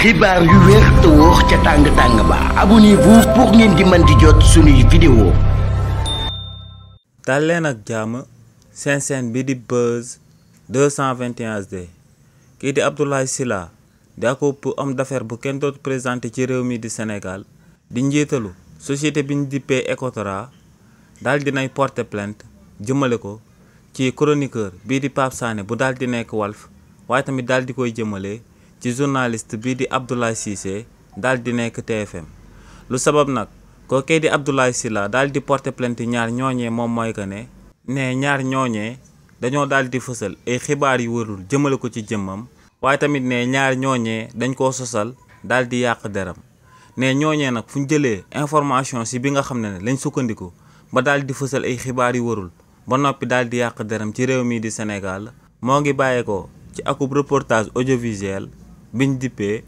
xibaar yu wér te wóor ca tàng-tàng ba abonnez-vous pour ngeen di mën di jot suñuy vidéo. dal leen ak jàmm seen chaîne bi di Buzz 221 HD kii di Abdoulaye Sylla di ab homme d'affaires bu kenn dootu présenté ci réew mi di Sénégal di njiitalu société bi ñu dippee Ecotra daal dinay porter plainte jëmale ko ci chroniqueur bii di Pape Sané bu daal di nekk Walf waaye tamit daal di koy jëmale ci journaliste bii di Abdoulaye Cissé daal di nekk TFM lu sabab nag kookee di Abdoulaye Sylla daal di porter plainte ñaar ñooñee moom mooy que ne ñaar ñooñee dañoo daal di fësal ay xibaar yu wërul jëmale ko ci jëmmam waaye tamit ne ñaar ñooñee dañ koo sosal daal di yàq deram ñooñee nag fu ñu jëlee information si bi nga xam ne lañ sukkandiku ba daal di fësal ay xibaar yu wërul ba noppi daal di yàq deram ci réew mi di Sénégal moo ngi bàyyeekoo ci akub reportage audiovisuel biñ dippee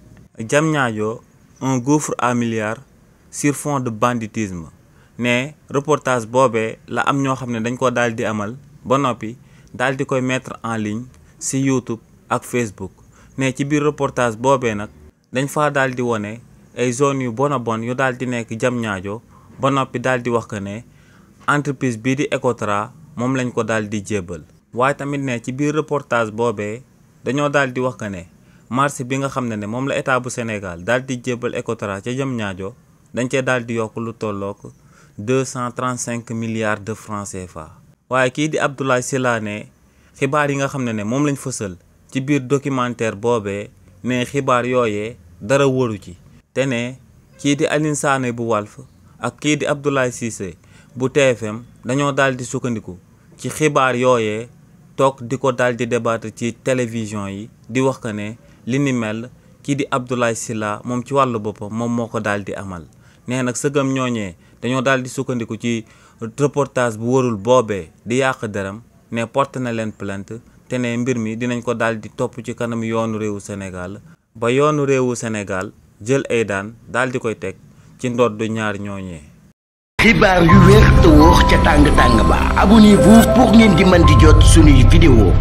Diamniadio un gouffre à milliards sur fond de banditisme reportage boobee la am ñoo xam ne dañ ko daal di amal ba noppi daal di koy mettre en ligne ci YouTube ak Facebook ci biir reportage boobee nag dañ faa daal di wone ay zones yu bon yu daal di nekk Diamniadio ba noppi daal di wax que ne entreprise bii di Ecotra moom lañ ko daal di jébbal waaye tamit ci biir reportage boobee dañoo daal di wax que ne marché bi nga xam ne moom la état bu Sénégal daal di jébbal Ecotra ca Diamniadio dañ cee daal di yokk lu tollook 235 milliards de francs CFA. waaye kii di Abdoulaye Sylla xibaar yi nga xam ne moom lañ fësal ci biir documentaire boobee xibaar yooyee dara wëru ci te kii di Alioune Sané bu Walf ak kii di Abdoulaye Cissé bu TFM dañoo daal di sukkandiku ci xibaar yooyee toog di ko daal di débattre ci télévision yi di wax que li ni mel kii di Abdoulaye Sylla moom ci wàllu boppam moom moo ko daal di amal nag sëgam ñooñee dañoo daal di sukkandiku ci reportage bu warul boobee di yàq deram porte na leen plainte te mbir mi dinañ ko daal di topp ci kanam yoonu réewu Sénégal ba yoonu réewu Sénégal jël ay daan daal di koy teg ci ndodd ñaar ñooñee. xibaar yu wér te wóor ca tàng-tàng ba abonnez-vous pour ngeen di mën di jot suñuy vidéo.